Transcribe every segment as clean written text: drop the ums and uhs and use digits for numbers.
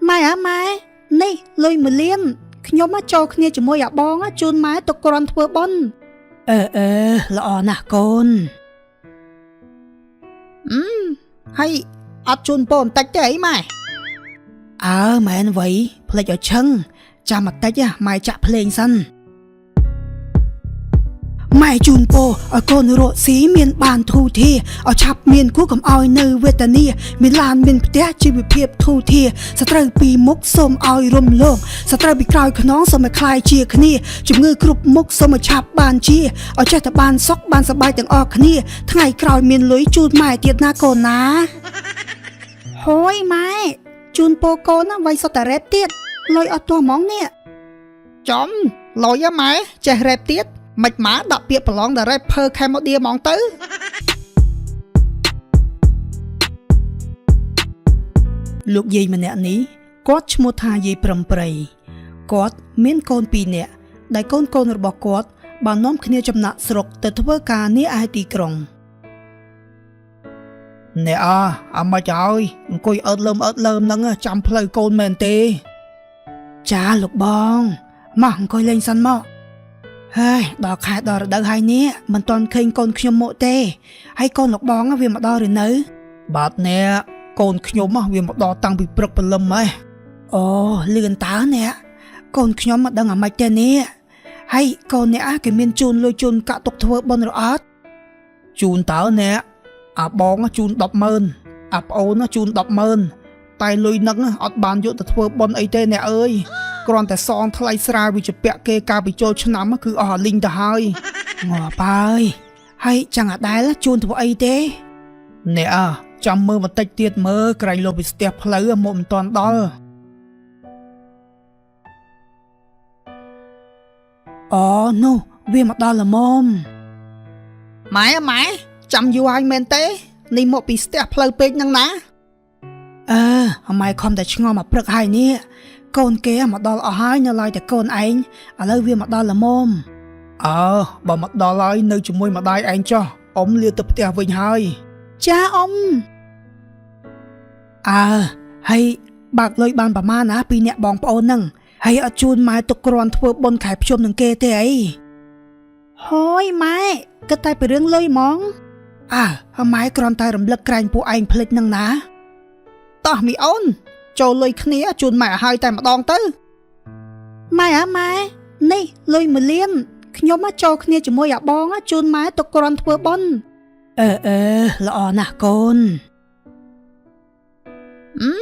ម៉ែអាម៉ែនេះលុយមួយលានខ្ញុំមកចូលគ្នាជាមួយអាបងជូនម៉ែទុកគ្រាន់ធ្វើបុណ្យអឺអឺល្អណាស់កូនអឺហើយអត់ជូនពោបន្តិចទេអីម៉ែអើមែនវៃភ្លេចឲ្យឈឹងចាំបន្តិចម៉ែចាក់ភ្លេងសិន ម៉ែជូនពរឲ្យកូនរកស៊ីមានបានធូរធាឲ្យឆាប់មានគូកុំឲ្យនៅវេទនាមានឡានមានផ្ទះជីវភាពធូរធាសត្រូវពីមុខសូមឲ្យរំលងសត្រូវពីក្រោយខ្នងសូមឲ្យคลายជាគ្នាជំងឺគ្រប់មុខសូមឲ្យឆាប់បានជាឲ្យចេះតែបានសុខបានសប្បាយទាំងអស់គ្នាថ្ងៃក្រោយមានលុយជូនម៉ែទៀតណាកូនណាហូយម៉ែជូនពរកូនណាវៃសុទ្ធតែរ៉េបទៀតលុយអត់ទាស់ហ្មងនេះចំលុយហ៎ម៉ែចេះរ៉េបទៀត មិនម៉ាដាក់ពាក្យប្រឡងដល់ rapper Cambodia ហ្មងទៅលោកយាយម្នាក់នេះគាត់ឈ្មោះថាយាយប្រឹមព្រៃគាត់មានកូនពីរនាក់ដែលកូនកូនរបស់គាត់បាននាំគ្នាចំណាក់ស្រុកទៅធ្វើការនាឯទីក្រុងអ្នកអាអាមិនហើយអង្គុយអើតលើមអើតលើមហ្នឹងចាំផ្លូវកូនមែនទេចាលោកបងមកអង្គុយលេងសិនមក ហើយដល់ខែដល់រដូវហើយនេះមិនទាន់ឃើញកូនខ្ញុំមកទេហើយកូនលោកបងវាមកដល់ឬនៅ បាទអ្នកកូនខ្ញុំវាមកដល់តាំងពីព្រឹកព្រលឹមហ៎អូលឿនតើអ្នកកូនខ្ញុំមិនដឹងអាម៉េចទេនេះហើយកូនអ្នកគេមានជូនលុយជូនកាក់ទុកធ្វើបុណ្យឬអត់ជូនតើអ្នកអាបងជូន100000អាប្អូនជូន100000តែលុយនឹងអត់បានយកទៅធ្វើបុណ្យអីទេអ្នកអើយ គ្រាន់តែសងថ្លៃស្រាវិជ្ជពាក់គេកាលពីចូលឆ្នាំគឺអស់អាលីងទៅហើយងាប់ហើយហើយចឹងអាដែលជូនធ្វើអីទេអ្នកអាចាំមើលបន្តិចទៀតមើលក្រែងលោពីស្ទះផ្លូវមកមិនតាន់ដល់អូនោះវាមកដល់ល្មមម៉ែម៉ែចាំយូរហើយមែនទេនេះមកពីស្ទះផ្លូវពេកហ្នឹងណាអឺម៉ែខំតែឆ្ងល់មកព្រឹកហើយនេះ កូនគេមកដល់អស់ហើយនៅឡើយតែកូនឯងឥឡូវវាមកដល់ល្មមអើបើមកដល់ហើយនៅជាមួយម្ដាយឯងចុះអ៊ំលាទៅផ្ទះវិញហើយចាអ៊ំអើហើយបើកលុយបានប្រមាណណាពីអ្នកបងប្អូនហ្នឹងហើយអត់ជូនម៉ែទុកគ្រាន់ធ្វើបុណ្យខែភ្ជុំនឹងគេទេអីហយម៉ែគិតតែពីរឿងលុយហ្មងអើម៉ែគ្រាន់តែរំលឹកក្រែងពួកឯងភ្លេចហ្នឹងណាតោះមីអូន ចូលលុយគ្នាជូនម៉ែឲ្យហើយតែម្ដងទៅម៉ែអាម៉ែនេះលុយមួយលានខ្ញុំមកចូលគ្នាជាមួយអាបងជូនម៉ែទុកគ្រាន់ធ្វើបុណ្យអឺអឺល្អណាស់កូនអឺ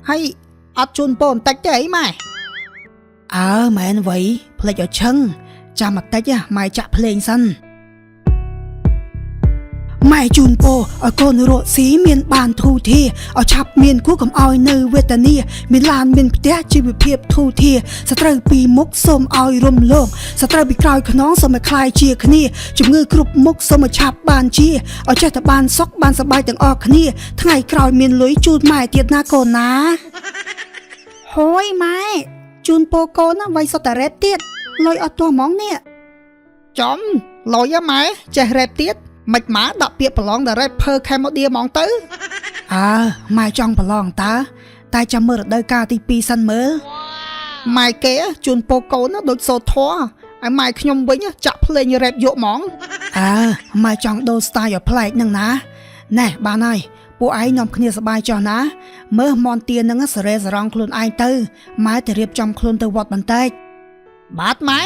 ហើយអត់ជូនពោបន្តិចទេអីម៉ែអើមែនវៃភ្លេចឲ្យឈឹងចាំបន្តិចម៉ែចាក់ភ្លេងសិន ម៉ែជូនពរឲ្យកូនរកស៊ីមានបានធូរធាឲ្យឆាប់មានគូកុំឲ្យនៅវេទនាមានឡានមានផ្ទះជីវភាពធូរធាសត្រូវពីមុខសូមឲ្យរំលងសត្រូវពីក្រោយខ្នងសូមឲ្យคลายជាគ្នាជំងឺគ្រប់មុខសូមឲ្យឆាប់បានជាឲ្យចេះតែបានសុខបានសប្បាយទាំងអស់គ្នាថ្ងៃក្រោយមានលុយជូនម៉ែទៀតណាកូនណាហូយម៉ែជូនពោកូនណាវៃសុទ្ធតែរ៉េបទៀតលុយអត់ទាស់ហ្មងនេះចំលុយហ៎ម៉ែចេះរ៉េបទៀត មិនម៉ាដាក់ពាក្យប្រឡងដល់ rapper Cambodia ហ្មងទៅអើម៉ែចង់ប្រឡងតើតែចាំមើលរដូវកាលទី2សិនមើលម៉ែគេជូនពោកូនដូចសូធរឲ្យម៉ែខ្ញុំវិញចាក់ភ្លេង rap យកហ្មងអើម៉ែចង់ដូរ style ឲ្យប្លែកហ្នឹងណាណែបានហើយពួកឯងនាំគ្នាសប្បាយចោះណាមើលមន់ទៀនហ្នឹងសរេសរងខ្លួនឯងទៅម៉ែទៅរៀបចំខ្លួនទៅវត្តបន្តិចបាទម៉ែ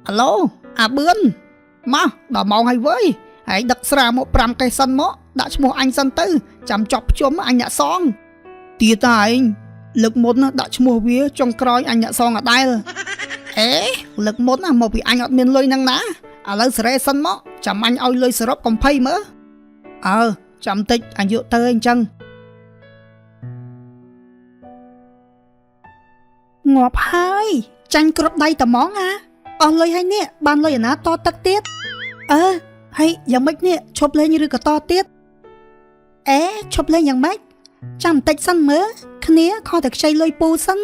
អាឡូអាបឿនមកដល់ម៉ោងហើយវើយហើយដឹកស្រាមក5កេសសិនមកដាក់ឈ្មោះអញសិនទៅចាំចប់ភ្ជុំអញអ្នកសងទៀតតែឯងលើកមុនណាដាក់ឈ្មោះវាចុងក្រោយអញអ្នកសងអដែលអេលើកមុនណាមកពីអញអត់មានលុយហ្នឹងណាឥឡូវសេរីសិនមកចាំអញឲ្យលុយសរុបកំភៃមើលអើចាំតិចអញយកទៅអញ្ចឹងងាប់ហើយចាញ់គ្រប់ដៃត្មងអា អស់លុយហើយនេះបានលុយអាណាតទឹកទៀតអឺហើយយ៉ាងម៉េចនេះឈប់លេងឬក៏តទៀតអេឈប់លេងយ៉ាងម៉េចចាំបន្តិចសិនមើលគ្នាខុសតែខ្ចីលុយពូសិន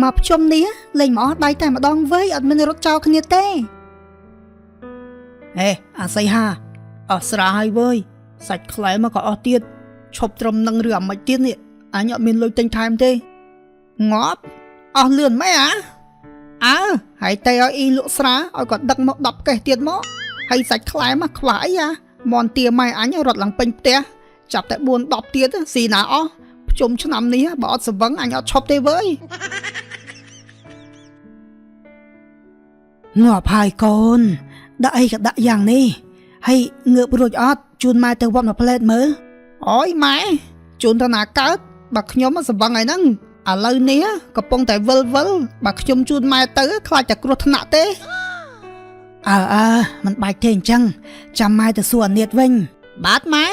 មកភ្ជុំនេះលេងមកអស់ដៃតែម្ដងវើយអត់មានរត់ចោលគ្នាទេអេអាសីហា អស់ស្រាហើយវើយសាច់ខ្លែមកក៏អស់ទៀតឈប់ត្រឹមនឹងឬអាម៉េចទៀតនេះអញអត់មានលុយទិញថែមទេងាប់អស់លឿនម៉េចអាអើហើយតែឲ្យអ៊ីលក់ស្រាឲ្យគាត់ដឹកមក10កេះទៀតមកហើយសាច់ខ្លែមកខ្វះអីអាមន់ទាម៉ែអញរត់ឡើងពេញផ្ទះចាប់តែ4 10ទៀតស៊ីណាអស់ភ្ជុំឆ្នាំនេះបើអត់ស្វឹងអញអត់ឈប់ទេវើយងាប់ហើយកូនដាក់អីក៏ដាក់យ៉ាងនេះហើយងើបរួចអត់ជូនម៉ែទៅវត្តមួយផ្លែតមើលអូយម៉ែជូនទៅណាកើតបើខ្ញុំស្វឹងហើយហ្នឹងឥឡូវនេះកំពុងតែវិលវិលបើខ្ញុំជូនម៉ែទៅខ្លាចតែគ្រោះថ្នាក់ទេអើអើមិនបាច់ទេអញ្ចឹងចាំម៉ែទៅសួរអានៀតវិញបាទម៉ែ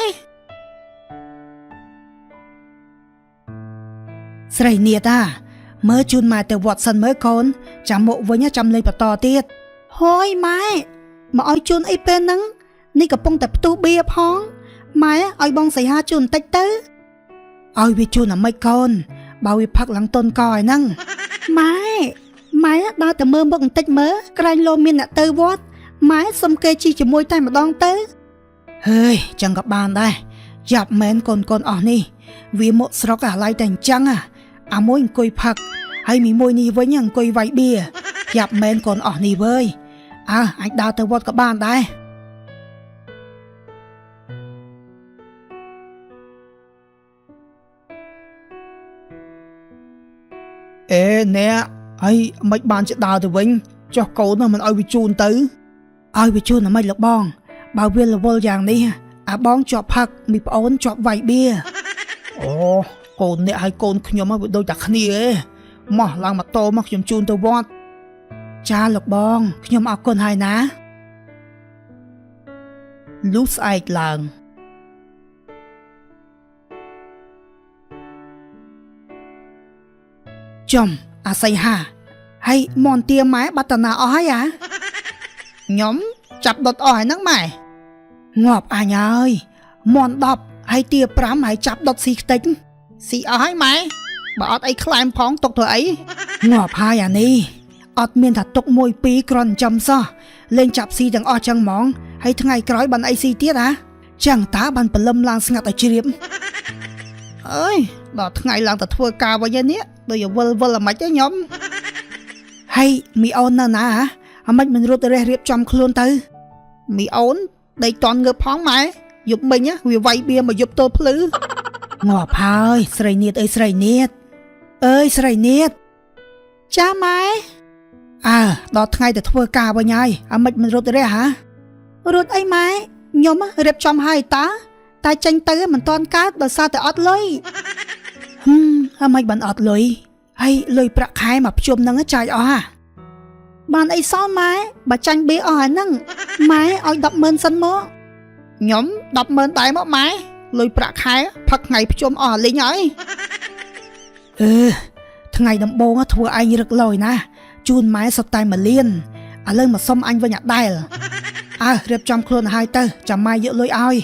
ស្រីនៀតអាមើលជូនម៉ែទៅវត្តសិនមើលកូនចាំមកវិញចាំលេងបន្តទៀតហើយម៉ែមកឲ្យជូនអីពេលហ្នឹងនេះកំពុងតែផ្ទុះបៀផងម៉ែឲ្យបងសីហាជូនបន្តិចទៅឲ្យវាជូនអាម៉េចកូនបើវាផឹកឡើងតុនកឯហ្នឹងម៉ែម៉ែដើរតែមើលមុខបន្តិចមើលក្រែងលោមានអ្នកទៅវត្តម៉ែសុំគេជីជាមួយតែម្ដងទៅហើយចឹងក៏បានដែរចាប់មែនកូនកូនអស់នេះវាមកស្រុកអាឡ័យតែអញ្ចឹងអាមួយអង្គុយផឹកហើយមីមួយនេះវិញអង្គុយវាយបៀយ៉ាប់មែនកូនអស់នេះវើយអើអាចដើរទៅវត្តក៏បានដែរអេអ្នកហើយមិនបានជាដើរទៅវិញចុះកូនមិនឲ្យវាជូនទៅឲ្យវាជូនអាម៉េចលោកបងបើវារវល់យ៉ាងនេះអាបងជាប់ផឹកមីប្អូនជាប់វាយបៀអូកូនអ្នកហើយកូនខ្ញុំវាដូចតែគ្នាឯងមកឡើងម៉ូតូមកខ្ញុំជូនទៅវត្តចាលោកបងខ្ញុំអរគុណហើយណាលុះស្អែកឡើងចំអាសីហាហើយមន់ទាម៉ែបាត់តាណាអស់ហើយអាខ្ញុំចាប់ដុតអស់ហើយហ្នឹងម៉ែងាប់អញហើយមន់10ហើយទា5ហើយចាប់ដុតស៊ីខ្ទេចស៊ីអស់ហើយម៉ែបើអត់អីខ្លែមផងទុកធ្វើអីងាប់ហើយអានេះអត់មានថាទុកមួយពីរគ្រាន់ចាំសោះលេងចាប់ស៊ីទាំងអស់ចឹងហ្មងហើយថ្ងៃក្រោយបានអីស៊ីទៀតអាចឹងតើបានព្រលឹមឡើងស្ងាត់ឲ្យជ្រាបអើយដល់ថ្ងៃឡើងទៅធ្វើការវិញហើយនេះដូចវិលវិលអាម៉េចទេខ្ញុំហើយមីអូននៅណាអាម៉េចមិនរត់ទៅរះរៀបចំខ្លួនទៅមីអូនដេកតន់ងើបផងម៉ែយប់មិញវាវាយបៀមកយប់ទល់ភ្លឺងាប់ហើយស្រីនៀតអើយស្រីនៀតអើយស្រីនៀតចាម៉ែអើដល់ថ្ងៃទៅធ្វើការវិញហើយអាម៉េចមិនរត់ទៅរះហារត់អីម៉ែខ្ញុំរៀបចំហើយតាតែចេញទៅមិនតាន់កើតដោយសារតែអត់លុយហឹមអាម៉េចបានអត់លុយហើយលុយប្រាក់ខែមកភ្ជុំហ្នឹងចាយអស់ហាបានអីសល់ម៉ែបើចាញ់បៀអស់ហើយហ្នឹងម៉ែឲ្យ100000សិនមកខ្ញុំ100000ដែរមកម៉ែលុយប្រាក់ខែផឹកថ្ងៃភ្ជុំអស់លីងហើយអឺថ្ងៃដំបូងធ្វើឯងរឹកលយណាជូនម៉ែសុទ្ធតែ1លានឥឡូវមកសុំអញវិញអាដែលអើរៀបចំខ្លួនឲ្យទៅចាំម៉ែយកលុយឲ្យ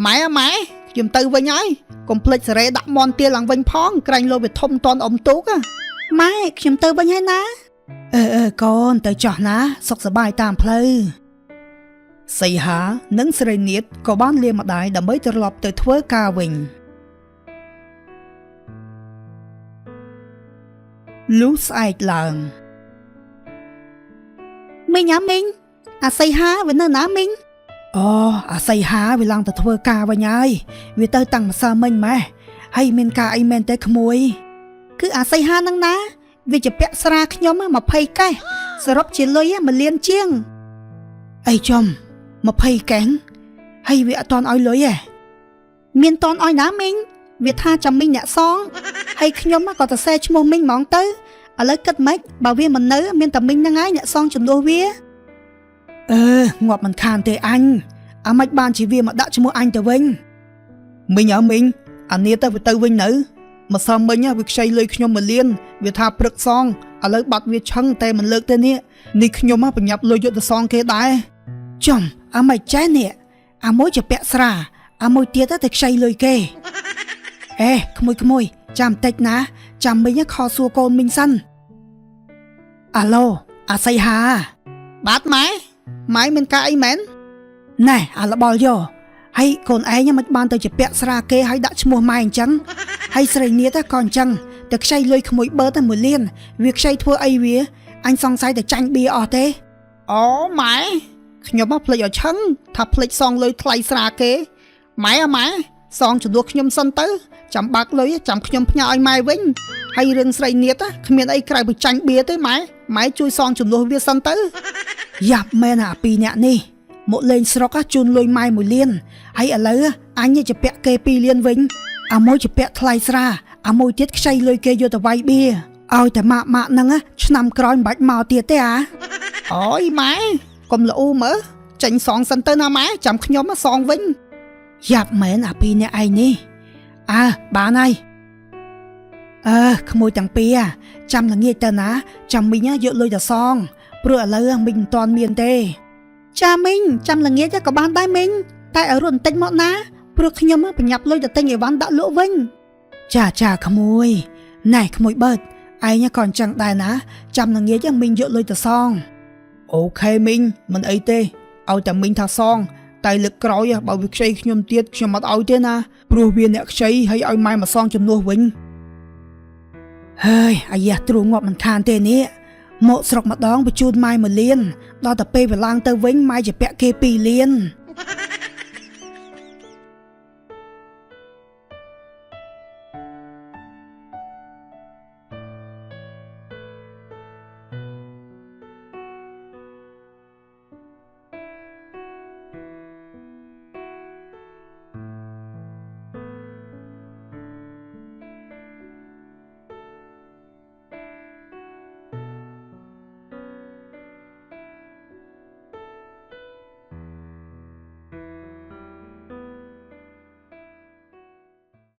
ម៉ែម៉ែខ្ញុំទៅវិញហើយកុំភ្លេចសេរីដាក់មន់ទាឡើងវិញផងក្រែងលោវាធំតន់អុំទូកម៉ែខ្ញុំទៅវិញហើយណាអឺអឺកូនទៅចោះណាសុខសប្បាយតាមផ្លូវសីហានិងស្រីនៀតក៏បានលាម្ដាយដើម្បីត្រឡប់ទៅធ្វើការវិញលុះស្អែកឡើងមីងអាមីងអាសីហាវានៅណាមីងអូអាសីហាវាឡើងទៅធ្វើការវិញហើយវាទៅតាំងម្សិលមិញម៉េះហើយមានការអីមែនទេក្មួយគឺអាសីហានឹងណាវាជាពាក់ស្រាខ្ញុំ20កេះសរុបជាលុយ1លានជាងអីចំ20កេះហើយវាអត់តន់ឲ្យលុយទេមានតន់ឲ្យណាមីងវាថាចាំមីងអ្នកសងហើយខ្ញុំក៏ទៅសេឈ្មោះមីងហ្មងទៅឥឡូវគិតម៉េចបើវាមិននៅមានតែមីងហ្នឹងហើយអ្នកសងជំនួសវាអឺងាប់មិនខានទេអញអាម៉េចបានជាវាមកដាក់ឈ្មោះអញទៅវិញមីងអើមីងអានេះទៅវាទៅវិញនៅមកសមមិញវាខ្ចីលុយខ្ញុំ1លានវាថាព្រឹកសងឥឡូវបាត់វាឆឹងតែមិនលើកទេនេះនេះខ្ញុំបញ្ញាប់លុយយកទៅសងគេដែរចំអាម៉េចចេះនេះអាមួយជាពាក់ស្រាអាមួយទៀតទៅខ្ចីលុយគេអេក្មួយក្មួយចាំតិចណាចាំមីងខលសួរកូនមីងសិនអាឡូអាសីហាបាទម៉ែម៉ែមានការអីមែន ណែអាលបល់យោហើយកូនឯងមិនបានទៅជាពាក់ស្រាគេហើយដាក់ឈ្មោះម៉ែអញ្ចឹងហើយស្រីនៀតក៏អញ្ចឹងតែខ្ចីលុយក្មួយបើតែមួយលានវាខ្ចីធ្វើអីវាអញសង្ស័យតែចាញ់បៀអស់ទេអូម៉ែខ្ញុំមកភ្លេចឲ្យឆឹងថាភ្លេចសងលុយថ្លៃស្រាគេម៉ែអម៉ែសងជំនួសខ្ញុំសិនទៅចាំបាក់លុយចាំខ្ញុំផ្ញើឲ្យម៉ែវិញហើយរឿងស្រីនៀតគ្មានអីក្រៅពីចាញ់បៀទេម៉ែម៉ែជួយសងជំនួសវាសិនទៅយ៉ាប់មែនអាពីរអ្នកនេះមកលេងស្រុកជូនលុយម៉ែមួយលានហើយឥឡូវអញជាពាក់គេ2លានវិញអាមួយជាពាក់ថ្លៃស្រាអាមួយទៀតខ្ចីលុយគេយកទៅវាយបៀឲ្យតែម៉ាក់ម៉ាក់ហ្នឹងឆ្នាំក្រោយមិនបាច់មកទៀតទេអាអូយម៉ែកុំល្អូមើលចេញសងសិនទៅណាម៉ែចាំខ្ញុំសងវិញយ៉ាប់មែនអាពីរអ្នកឯងនេះអើបានហើយអើក្មួយទាំងពីរចាំល្ងាចទៅណាចាំមីងយកលុយទៅសងព្រោះឥឡូវមីងមិនទាន់មានទេចាមីងចាំល្ងាចក៏បានដែរមីងតែឲ្យរត់បន្តិចមកណាព្រោះខ្ញុំប្រញាប់លុយទៅទិញអីវ៉ាន់ដាក់លក់វិញចាចាក្មួយណែក្មួយបើតឯងក៏អញ្ចឹងដែរណាចាំល្ងាចមីងយកលុយទៅសងអូខេមីងមិនអីទេឲ្យតែមីងថាសងតែលើកក្រោយបើវាខ្ចីខ្ញុំទៀតខ្ញុំអត់ឲ្យទេណាព្រោះវាអ្នកខ្ចីហើយឲ្យម៉ែមកសងជំនួសវិញហើយអាយ៉ាទ្រូងងាប់មិនខានទេនេះមកស្រុកម្ដងបញ្ជូនម៉ែមួយលានដល់តែពេលវាឡើងទៅវិញម៉ែជាពាក់គេ2លាន។